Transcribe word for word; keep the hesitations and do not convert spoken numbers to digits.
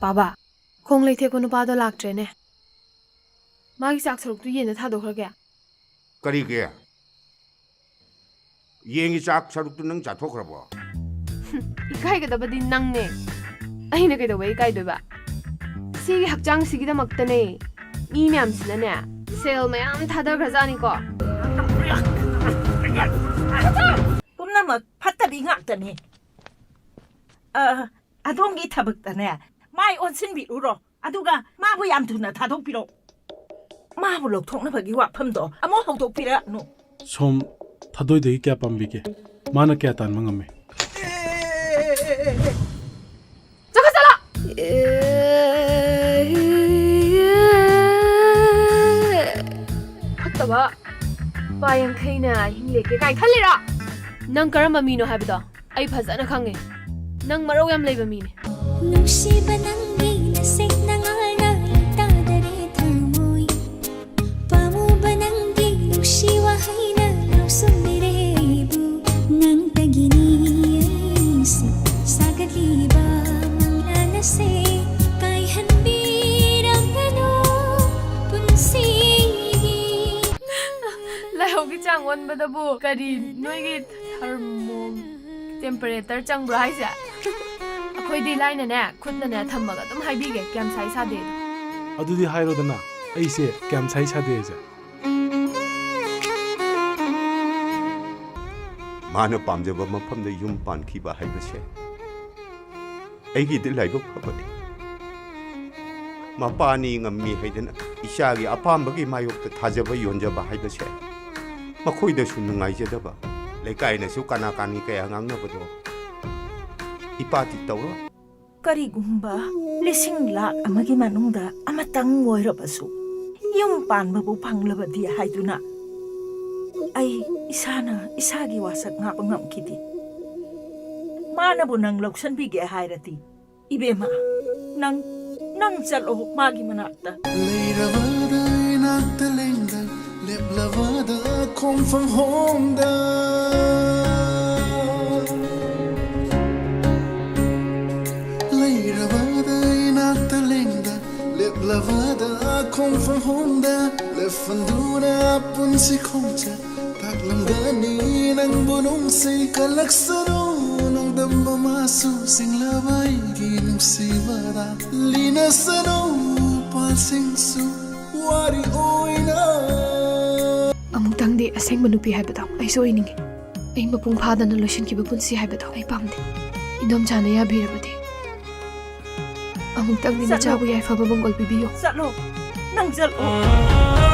ꯄꯥꯕ, ꯈꯣꯡ ꯂꯩꯊꯦꯛꯄ ꯅꯨꯄꯥꯗꯣ ꯂꯥꯛꯇ꯭ꯔꯦꯅꯦ꯫ ꯃꯥꯒꯤ ꯆꯥꯛ ꯁꯔꯨꯛꯇꯨ ꯌꯦꯟꯗ ꯊꯥꯗꯣꯛꯈ꯭ꯔꯒꯦ꯫ ꯀꯔꯤꯒꯤ? ꯌꯦꯟꯒꯤ ꯆꯥꯛ ꯁꯔꯨꯛꯇꯨ ꯅꯪ ꯆꯥꯊꯣꯛꯈ꯭ꯔꯕꯣ? ꯏꯀꯥꯏꯒꯗꯕꯗꯤ ꯅꯪꯅꯦ꯫ ꯑꯩꯅ ꯀꯩꯗꯧꯕꯩ ꯏꯀꯥꯏꯗꯣꯏꯕ? ꯁꯤꯒꯤ ꯍꯛꯆꯥꯡꯁꯤꯒꯤꯗꯃꯛꯇꯅꯦ ꯃꯤ ꯃꯌꯥꯝꯁꯤꯅꯅꯦ ꯁꯦꯜ ꯃꯌꯥꯝ ꯊꯥꯗꯈ꯭ꯔꯖꯥꯠꯅꯤꯀꯣ꯫ ꯄꯨꯝꯅꯃꯛ ꯐꯠꯇꯕꯤ ꯉꯥꯛꯇꯅꯤ꯫ ꯑ, ꯑꯗꯣꯝꯒꯤ ꯊꯕꯛꯇꯅꯦ ꯃꯥꯏ ꯑꯣꯟꯁꯤꯟꯕꯤꯔꯨꯔꯣ꯫ ꯑꯗꯨꯒ ꯃꯥꯕꯨ ꯌꯥꯝ ꯊꯨꯅ ꯊꯥꯗꯣꯛꯄꯤꯔꯣ꯫ ꯃꯥꯕꯨ ꯂꯧꯊꯣꯛꯅꯕꯒꯤ ꯋꯥꯐꯝꯗꯣ ꯑꯃꯨꯛ ꯍꯧꯗꯣꯛꯄꯤꯔꯛꯑꯅꯨ꯫ ꯁꯣꯝ ꯊꯥꯗꯣꯏꯗꯒꯤ ꯀꯌꯥ ꯄꯥꯝꯕꯤꯒꯦ? ꯃꯥꯅ ꯀꯌꯥ ꯇꯥꯟꯕ ꯉꯝꯃꯤ? ꯆꯠꯈ꯭ꯔꯣ, ꯆꯠꯂꯣ! ꯐꯠꯇꯕ꯫ ꯂꯨꯄꯥ ꯌꯥꯡꯈꯩꯅ ꯑꯍꯤꯡ ꯂꯦꯛꯀꯦ ꯀꯥꯏ ꯈꯜꯂꯤꯔꯣ? ꯅꯪ ꯀꯔꯝꯕ ꯃꯤꯅꯣ ꯍꯥꯏꯕꯗꯣ ꯑꯩ ꯐꯖꯅ ꯈꯪꯉꯦ꯫ ꯅꯪ ꯃꯔꯧ ꯌꯥꯝ ꯂꯩꯕ ꯃꯤꯅꯦ꯫ ꯅꯨꯡꯁꯤꯕ ꯅꯪꯒꯤ ꯅꯁꯦꯛ ꯅꯉꯥꯜꯅ ꯂꯩꯇꯥꯗꯔꯦ ꯊꯃꯣꯏ꯫ ꯄꯥꯝꯃꯨꯕ ꯅꯪꯒꯤ ꯅꯨꯡꯁꯤ ꯋꯥꯍꯩꯅ ꯂꯧꯁꯨꯝꯕꯤꯔꯦ ꯑꯩꯕꯨ꯫ ꯅꯪꯇꯒꯤꯅꯤ ꯑꯩꯁꯦ ꯁꯥꯒꯠꯂꯤꯕ ꯃꯪꯂꯥꯟ ꯑꯁꯦ ꯀꯥꯏꯍꯟꯕꯤꯔꯝꯒꯅꯨ ꯄꯨꯟꯁꯤꯒꯤ꯫ ꯂꯥꯏꯍꯧꯒꯤ ꯆꯥꯡ ꯑꯣꯟꯕꯗꯕꯨ ꯀꯔꯤ ꯅꯣꯏꯒꯤ ꯊꯔꯃꯣ ꯇꯦꯝꯄꯔꯦꯆꯔ ꯆꯪꯕ꯭ꯔꯣ ꯍꯥꯏꯁꯦ? ꯑꯩꯈꯣꯏꯗꯤ ꯂꯥꯏꯅꯅꯦ, ꯈꯨꯠꯅꯅꯦ ꯊꯝꯃꯒ ꯑꯗꯨꯝ ꯍꯥꯏꯕꯤꯒꯦ ꯀꯌꯥꯝ ꯁꯥꯏ ꯁꯥꯗꯦꯗꯣ꯫ ꯑꯗꯨꯗꯤ ꯍꯥꯏꯔꯣꯗꯅ, ꯑꯩꯁꯦ ꯀꯌꯥꯝ ꯁꯥꯏ ꯁꯥꯗꯦꯁꯦ꯫ ꯃꯥꯅ ꯄꯥꯝꯖꯕ ꯃꯐꯝꯗ ꯌꯨꯝ ꯄꯥꯟꯈꯤꯕ ꯍꯥꯏꯕꯁꯦ ꯑꯩꯒꯤꯗꯤ ꯂꯥꯏꯕꯛ ꯐꯕꯅꯤ꯫ ꯃꯄꯥꯅꯤ ꯉꯝꯃꯤ ꯍꯥꯏꯗꯅ ꯏꯆꯥꯒꯤ ꯑꯄꯥꯝꯕꯒꯤ ꯃꯥꯌꯣꯛꯇ ꯊꯥꯖꯕ ꯌꯣꯟꯖꯕ ꯍꯥꯏꯕꯁꯦ ꯃꯈꯣꯏꯗꯁꯨ ꯅꯨꯡꯉꯥꯏꯖꯗꯕ, ꯂꯩꯀꯥꯏꯅꯁꯨ ꯀꯅꯥ ꯀꯥꯅꯤ ꯀꯌꯥ ꯉꯥꯡꯅꯕꯗꯣ ꯏꯄꯥꯗꯤ ꯇꯧꯔꯣꯏ꯫ ꯀꯔꯤꯒꯨꯝꯕ ꯂꯤꯁꯤꯡ ꯂꯥꯛ ꯑꯃꯒꯤ ꯃꯅꯨꯡꯗ ꯑꯃꯇꯪ ꯑꯣꯏꯔꯕꯁꯨ ꯌꯨꯝ ꯄꯥꯟꯕꯕꯨ ꯐꯪꯂꯕꯗꯤ ꯍꯥꯏꯗꯨꯅ ꯑꯩ ꯏꯁꯥꯅ ꯏꯁꯥꯒꯤ ꯋꯥꯁꯛ ꯉꯥꯛꯄ ꯉꯝꯈꯤꯗꯦ꯫ ꯃꯥꯅꯕꯨ ꯅꯪ ꯂꯧꯁꯟꯕꯤꯒꯦ ꯍꯥꯏꯔꯗꯤ, ꯏꯕꯦꯝꯃ, ꯅꯪ, ꯅꯪ ꯆꯠꯂꯣ ꯃꯥꯒꯤ ꯃꯅꯥꯛꯇ꯫ ꯂꯩꯔꯕꯗ ꯏꯅꯥꯛꯇ ꯂꯦꯡꯗ, ꯂꯦꯞꯂꯕꯗ ꯈꯣꯡꯐꯝ ꯍꯣꯡꯗ꯫ ꯂꯩꯔꯕꯗ ꯈꯣꯡꯐꯝ ꯍꯣꯡꯗ ꯂꯦꯞꯍꯟꯗꯨꯅ ꯄꯨꯟꯁꯤ ꯈꯣꯡꯆꯠ ꯇꯥꯛꯂꯝꯒꯅꯤ꯫ ꯅꯪꯕꯨ ꯅꯨꯡꯁꯤ ꯀꯜꯂꯛꯁꯅꯨ, ꯅꯣꯡꯗꯝꯕ ꯃꯥꯁꯨ ꯁꯤꯡꯂꯕ ꯑꯩꯒꯤ ꯅꯨꯡꯁꯤꯕꯗ ꯂꯤꯅꯁꯅꯨ ꯄꯥꯜꯁꯤꯡꯁꯨ ꯋꯥꯔꯤ ꯑꯣꯏꯅ꯫ ꯑꯃꯨꯛꯇꯪꯗꯤ ꯑꯁꯦꯡꯕ ꯅꯨꯄꯤ ꯍꯥꯏꯕꯗꯣ ꯑꯩꯁꯨ ꯑꯣꯏꯅꯤꯡꯉꯤ꯫ ꯑꯩ ꯃꯄꯨꯡ ꯐꯥꯗꯅ ꯂꯣꯏꯁꯤꯟꯈꯤꯕ ꯄꯨꯟꯁꯤ ꯍꯥꯏꯕꯗꯣ ꯑꯩ ꯄꯥꯝꯗꯦ꯫ ꯏꯟꯗꯣꯝꯆꯥꯅ ꯌꯥꯕꯤꯔꯕꯗꯤ ꯑꯃꯨꯛꯇꯪꯗꯤ ꯆꯠꯂꯣ꯫ ꯅꯆꯥꯕꯨ ꯌꯥꯏꯐꯕ ꯃꯪꯒꯣꯜ ꯄꯤꯕꯤꯌꯨ꯫ ꯆꯠꯂꯣ꯫ ꯅꯪ ꯆꯠꯂꯣ꯫